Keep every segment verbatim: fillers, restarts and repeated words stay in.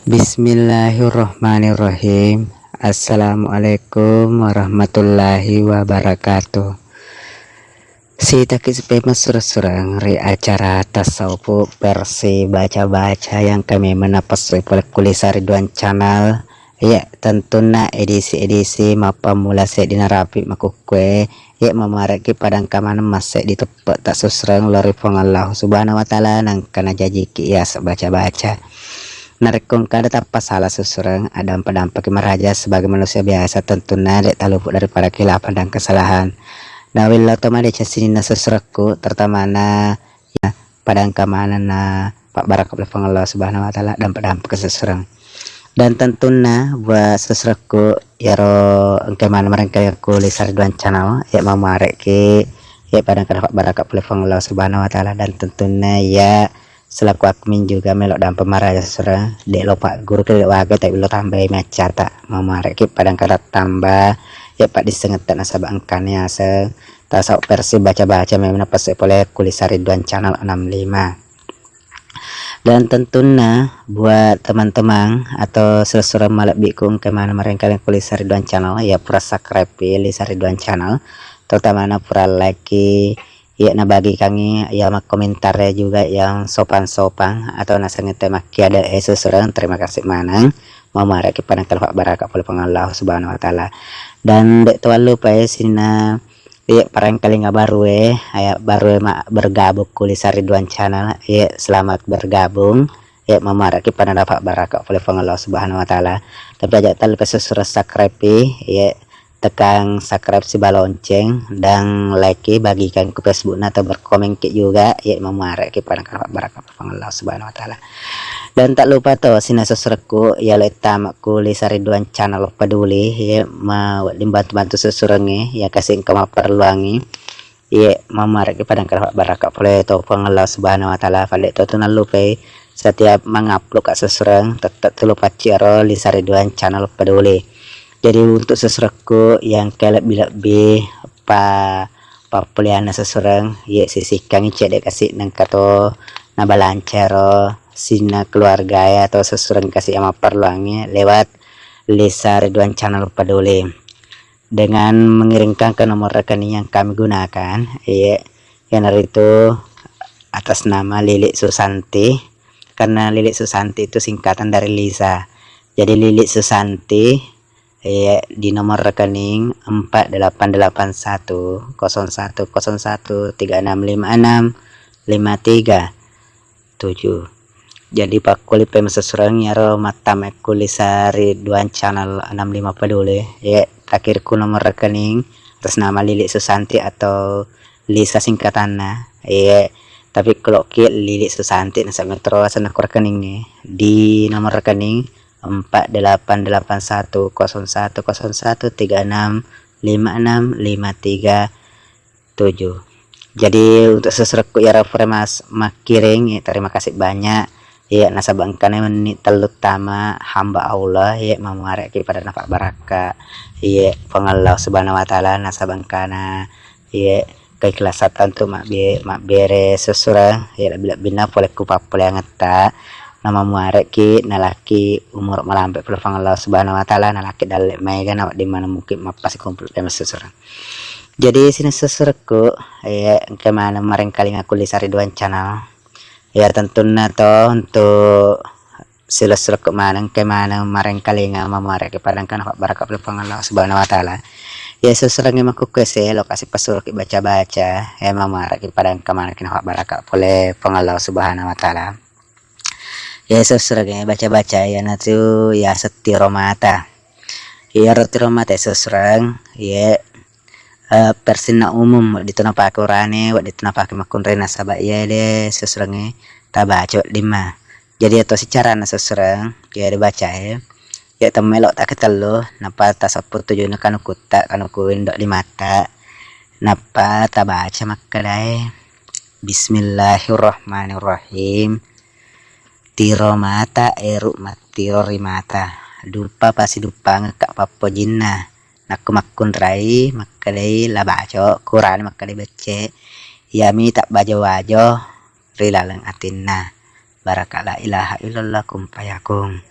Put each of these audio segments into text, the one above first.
Bismillahirrahmanirrahim. Assalamualaikum warahmatullahi wabarakatuh. Sitaki supaya massureng-sureng ri acara tasawufu versi baca-baca yang kami menapasui pole ku Lisa Ridwan Channel. Iya, tentunna edisi-edisi mappammula seddi narapi makukkue. Iya, mamuarekki padangka maneng masseddi teppe tassussureng lao ri Puang Allahu Subhanahu wa Ta'ala, nangka najajiki iya baca-baca. Narekko engkana tappa sala sussureng, addampa-dampaki maraja sebagai manusia biasa, tentunna de talupu daripada khilafan dan kesalahan. Nawellau to madeceng sininna sussurekku, terutama-na padangka maneng na pabbarakka pole Puang Allah Subhanahu wa Ta'ala, dampa-dampa ke sussureng. Dan tentunna buat sussurekku, iyaro engka maneng marengkalinga ku Lisa Ridwan Channel, iya mamuarekki, iya padangka na pabbarakka pole Puang Allah Subhanahu wa Ta'ala, dan tentunna iya selaku admin juga melo dampa maraja sussureng, de lo pagguru ke de waga, tapi lo tambai maccata, mamuarekki padangka tattamba, iya paddissengetta nasaba engkana yaseng tasawuf versi baca-baca memang napassu pole ku Lisa Ridwan Channel enam lima. Dan tentunna buat teman-teman atau sussureng malebbiku engka maneng marengkalinga ku Lisa Ridwan Channel, ya pura subscribe Lisa Ridwan Channel, terutamana pura like, iya nabagikangi, iya makkomentar juga yang sopan-sopan atau nasengette makkiade e sussureng, terima kasih maneng. Mamuarekki padangka na pabbarakka pole Puang Allah Subhanahu wa Ta'ala. Dan de to lupai sininna iya parengkalinga barue, iya barue ma bergabung ku Lisa Ridwan Channel, iya selamat bergabung. Iya mamuarekki padangka na pabbarakka pole Puang Allah Subhanahu wa Ta'ala. Tapi aja talupa sussureng subscribe, iya tekan subscribe siba lonceng dan like, bagikan ke Facebook na atau berkomen ki juga, iya mamuarekki padangka na pabbarakka pole Puang Allah Subhanahu wa Ta'ala. Dan tak lupa to sininna sussurekku, iya lo tama ku Lisa Ridwan Channel peduli, iya ma wedding bantu-bantu sussurengnge, iya kasi engka mapperluangi. Iya mamuarekki padangka na pabbarakka pole to Puang Allah Subhanahu wa Ta'ala, pale to tu nallupai setiap mengupload ka sussureng, tetap tulu pacci aro Lisa Ridwan Channel peduli. Jadi untuk sussurekku yang ke lebbi-lebbi pa pappulianna sussureng, iya sisikkangi cedde kasi nengka to nabalancaro sininna keluarga e atau sussureng kasi yang mapperluangi lewat Lisa Ridwan Channel peduli. Dengan mengirimkan ke nomor rekening yang kami gunakan, iya, iyanaritu atas nama Lili Susanti, karena Lili Susanti itu singkatan dari Lisa. Jadi Lili Susanti, iya, di nomor rekening empat delapan delapan satu kosong satu kosong satu tiga enam lima enam lima tiga tujuh. Jadi pakkulipai massussureng iyaro mattama ku Lisa Ridwan Channel enam lima peduli, iya, takirku nomor rekening atas nama Lili Susanti atau Lisa singkatanna, iya. Tapi kalau ki Lili Susanti nasaba metro asenna ku rekeningnge, di nomor rekening empat delapan delapan satu kosong satu kosong satu tiga enam lima enam lima tiga tujuh. Jadi untuk sussurekku iyaro pura mas-, makkiring, iya, terima kasih banyak. Iya, nasaba engkana menni tellu tama hamba Allah, iya, mamuarekki padangka na pabbarakka. Iya, Puang Allah Subhanahu wa Ta'ala nasaba engkana, iya, keikhlasan untuk mabbe-, mabbere sussureng, iya, lebbi-lebbinna pole ku pappuliangetta. Namamuarekki nalaki umur malampe pole Puang Allah Subhanahu wa Ta'ala, nalaki dalle maega na wedding maneng mungkin mappasikumpul pole massussureng. Jadi sininna sussurekku, iya, engka maneng marengkalinga ku Lisa Ridwan Channel. Iya, tentunna to untuk silessurekku maneng, engka maneng marengkalinga, mamuarekki padangka na pabbarakka pole Puang Allah Subhanahu wa Ta'ala. Iya, sussurengnge makkukkuese lokasi passuroki baca-baca, iya, mamuarekki padangka manekki na pabbarakka pole Puang Allah Subhanahu wa Ta'ala. Iya, sussurengnge baca-baca iyanatu yaseng tiro mata. Iyaro tiro mata sussureng, iya, eh, versinna umum, wedding to napake urane, wedding to napake makkunrai nasaba iya de sussurengnge tabaca wedding ma. Jadi atau secarana sussureng, iya dibacae. Iya temmelo takketellu, nappa tasappu tujunna kanukutta, kanuku indo limatta. Nappa tabaca makkedae, Bismillahirrahmanirrahim. Tiro mata eru mattiro ri mata. Duppa pasiduppangekka pappojinna. Nakko makkunrai makkedai labaco, kurani makkedai becce. Iyami tabbajo-wajo ri laleng atinna. Baraka la ilaha illallah kun fayakun.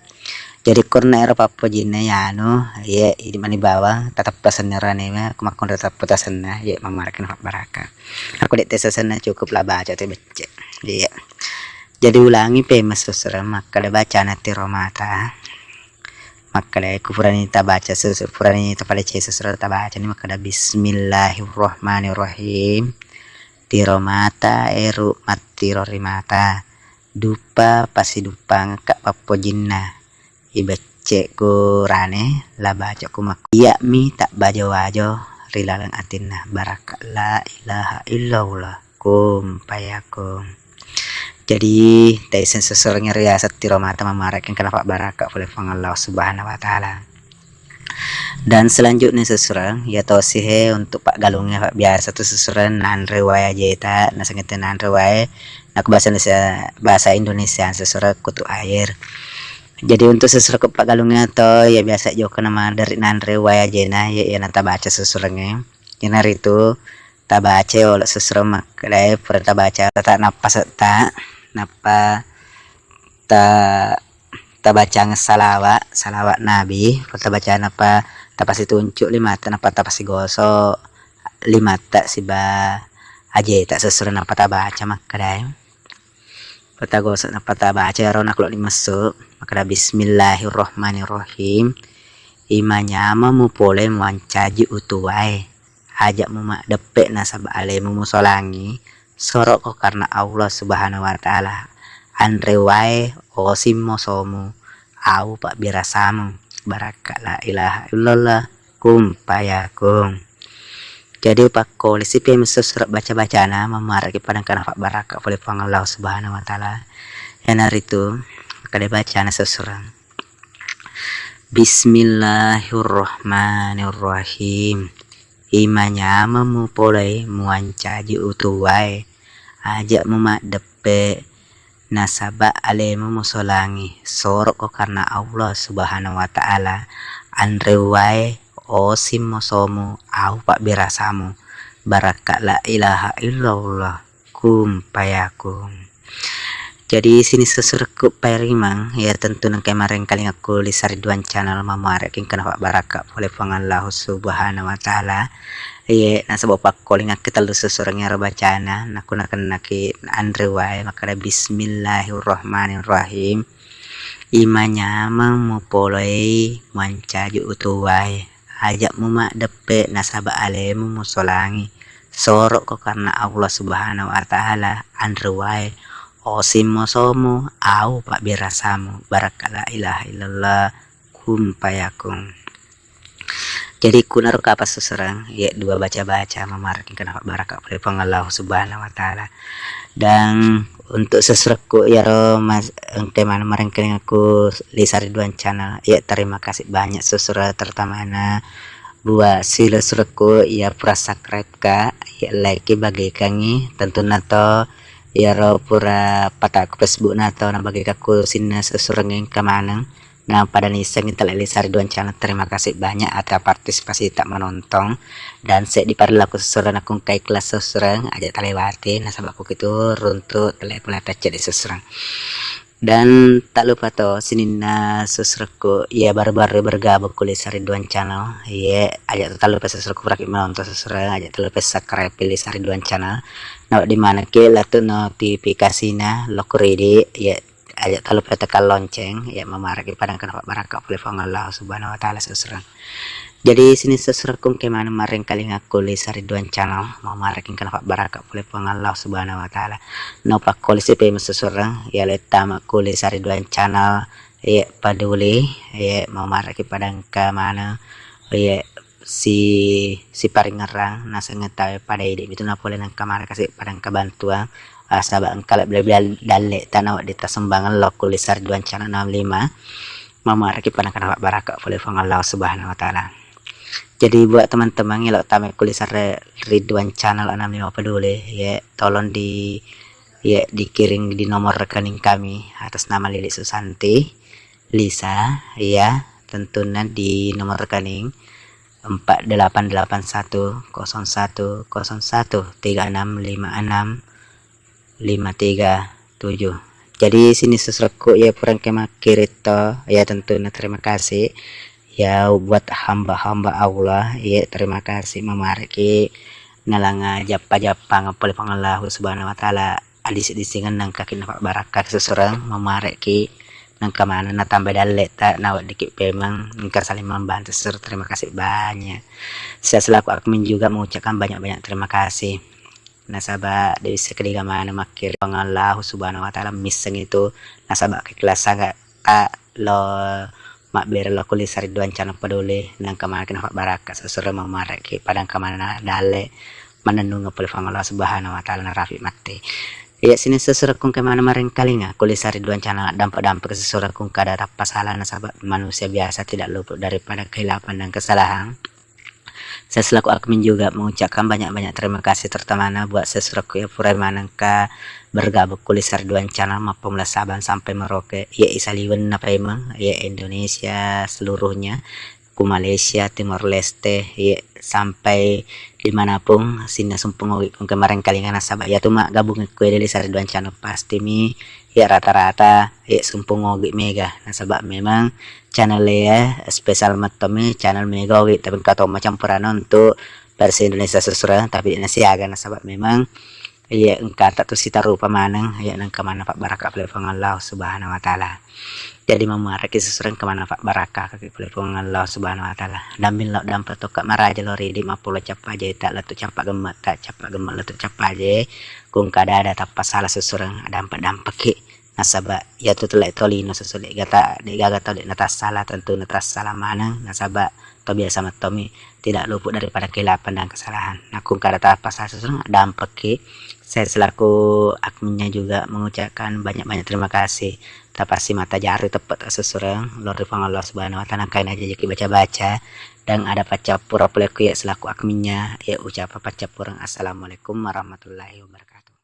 Jadi korna ero pappojinna yanu, ye idi mani bawang tatappa senna rane ma, ko makkonro tappa tasenna, ye mamaraki na pabbaraka. Aku dek tesa senna cukup la baca tu becce. Iya. Jadi ulangi pe mesesre makkeda bacana tiro mata. Makkeda ku purani tabaca susu, purani tapadeceng susu tabaca ni makkeda bismillahirrahmanirrahim. Tiro mata eru mattiro ri mata. Duppa pasiduppangekka pappojinna. Ibecce ku rane, la baca ku makku. Iya'mi tabbajo-wajo ri laleng atinna. Barakka la ilaha illallah. Kum payakun. Jadi, taisseng sesurengnge riaseng tiro mata mamaraki engka napabbarakka pole Puang Allah Subhanahu wa Ta'ala. Dan selanjutnya sesureng, iya tosi he untuk paggalungnge, Pak. Biasa tu sesureng nanre wae ajeta, nasengete nanre wae, naku bahasa Indonesia, bahasa Indonesia sesureng kutu air. Jadi untuk sesureng ku paggalungnge to, ya biasa jokka nama dari nanre wae ajena, ya, ya natabaca sesurengnge. Iyanaritu tabaca yolo sesureng makkedae pura tabaca tata nappa setta, nappa ta-, tabacang salawa, salawa Nabi, pura tabaca nappa tapasituncu limatta, nappa tapasigoso limatta siba ajeta sesureng nappa tabaca makkedae. Pura tagoso nappa tabaca iyaro naklo limessu, makkeda bismillahirrahmanirrahim. Imanyameng mupole muancaji utuwae. Aja mumaddeppe nasaba alemu musolangi, sorokko karena Allah Subhanahu wa Ta'ala. Anre wae, osim mosomu, au pabbirasamu. Barakka la ilaha illallah, kum payakun. Jadi upakkolisi pe mesessureng baca-bacana, mamaraki padangkana pabbarakka pole Puang Allah Subhanahu wa Ta'ala. Iyanaritu, makkeda bacana sesureng. Bismillahirrahmanirrahim. Imanyameng mupolei muancaji utuwae, aja mumaddeppe nasaba alemu musolangi, sorokko karena Allah Subhanahu wa Ta'ala, anre wae, osim mosomu, au pabbirasamu. Barakka la ilaha illallah. Kum payakun. Jadi sining sesurekku pairimang, ya tentu nengkai marengkalingakku Lisa Ridwan Channel, mamuareki engka napabbarakka pole Puang Allah Subhanahu wa Ta'ala. Iye, nasaba pakkolingakki tellu sesureng iyaro bacana, nakku nakennaki anre wae, makkeda bismillahirrahmanirrahim. Imanyameng mupolei muancaji utuwae. Aja mumaddeppe nasaba alemu musolangi. Sorokko karena Allah Subhanahu wa Ta'ala, anre wae, osim mosomu, au pabbirasamu. Barakka la ilaha illallah, kum payakun. Jadi kunaro kapang sesureng, ye dua baca-baca, mamaraki engka napabbarakka pole Puang Allah Subhanahu wa Ta'ala. Dan untuk sesurekku iyaro mas-, engka maneng marengkalingakku Lisa Ridwan Channel, ya terima kasih banyak sesureng, terutamana buat silesurekku iya pura subscribe ka, ya like, bagikangngi, tentunna to iyaro pura patakku Facebook na to nabagikakku sining sesureng engka maneng. Nah, pada nissengngi tala Lisa Ridwan Channel, terima kasih banyak atas partisipasita menonton. Dan seddi parellu aku sesureng, nakku engka ikhlas sesureng, aja talewati nasaba kukitu runtu tala pole tacce di sesureng. Dan tak lupa to sininna sesurekku iya baru-baru bergabung ku Lisa Ridwan Channel. Iye, aja tak lupa sesurekku puraki menonton sesureng, aja tak lupa subscribe Lisa Ridwan Channel. Nah, di mana ke latu notifikasina lokko ridi, iye, aja tak lupa tekan lonceng, ya mamaraki padangkana pabbarakka pole Puang Allah Subhanahu wa Ta'ala sesureng. Jadi sining sesurekku engka maneng marengkalingakku Lisa Ridwan Channel, mamaraki engka napabbarakka pole Puang Allah Subhanahu wa Ta'ala. Naupakkolisi pe messesureng, ya lettama ku Lisa Ridwan Channel, ya peduli, ya mamaraki padangka maneng, ya si, siparingerrang naseng tau pada idi mitu napole nengka marakasi padangka bantuang, ah, saba engka lebbi-lebbi dal-, dalle tana wedding tasumbangeng lokku Lisa Ridwan Channel enam lima. Mamaraki padangkana pabbarakka pole Puang Allah Subhanahu wa Ta'ala. Jadi buat teman-teman yang lo tame ku Lisa Re-, Ridwan Channel enam lima peduli, ya tolong di, ya dikirim di nomor rekening kami atas nama Lili Susanti. Lisa, iya, tentunna di nomor rekening empat delapan delapan satu kosong satu kosong satu tiga enam lima enam lima tiga tujuh. Jadi sining susurekku, iya pura engka makkiri to, ya tentunya terima kasih ya buat hamba-hamba Allah, ya terima kasih mamareki nalanga jappa-jappang pole Puang Allahu Subhanahu wa Ta'ala, adisi-disingan nangka ki napabbarakka susureng, mamareki nangka maneng natambai dalle ta, naweddiki pemeng engka saling membantu susureng. Terima kasih banyak. Saya selaku admin juga mengucapkan banyak-banyak terima kasih. Nasaba de' wisseng kedega maneng makkiri Puang Allahu Subhanahu wa Ta'ala misseng itu, nasaba keikhlasan ta lo mabbere lo kuli sariduang channel peduli, nangka maneng napabbarakka susureng, mamareki padang kamana dalle manennungeng pole Puang Allah Subhanahu wa Ta'ala narapi matti. Iya sining susurekku engka maneng marengkalinga kuli sariduang channel, dampa-dampa susurekku kada tappa salah, nasaba manusia biasa tidak luput daripada kehilapan dan kesalahan. Saya selaku admin juga mengucapkan banyak-banyak terima kasih, terutamana buat susurekku ya pura manengka bergabung kuli sariduang channel, mappamula Sabang sampai Merauke, ya isaliwenna paimeng, ya Indonesia seluruhnya, ku Malaysia, Timor Leste, ya sampai dimanapun, sining sumpung ogi engka marengkalinga nasaba ya tu maggabung ku kuli sariduang channel pasti mi ya rata-rata ya sumpung ogi mega, nasaba memang channel ya spesial metto mi, channel mega ogi, tapi engka to macampurana untuk versi Indonesia susureng, tapi de' nasiaga nasaba memang iya engka ta tu sitarupa maneng, iya nangka maneng pabbarakka pole Puang Allah Subhanahu wa Ta'ala. Jadi mamareki susureng engka maneng pabbarakka ki pole Puang Allah Subhanahu wa Ta'ala. Damming lo dampa tokka maraja lo ridi, mappulo cappa aja ta, lettu cappa gemme ta, cappa gemme lettu cappa aja. Ku engka ada-ada tappa salah susureng, dampa-dampa ki. Nasaba iya tu telle tolino susu, de' gata, de' gaga tau de' natassala, tentu natassala maneng, nasaba to biasa metto mi tidak luput daripada kehilapan dan kesalahan. Nakku kada tappa salah susureng, dampekki. Saya selaku adminnya juga mengucapkan banyak-banyak terima kasih. Tapassi mata jari teppe' ta susureng, lo ri Puang Allah Subhanahu wa Ta'ala, kaina jajaki baca-baca dan ada paccappureng pole ku ya selaku adminnya, ya ucapkan paccappureng. Assalamualaikum warahmatullahi wabarakatuh.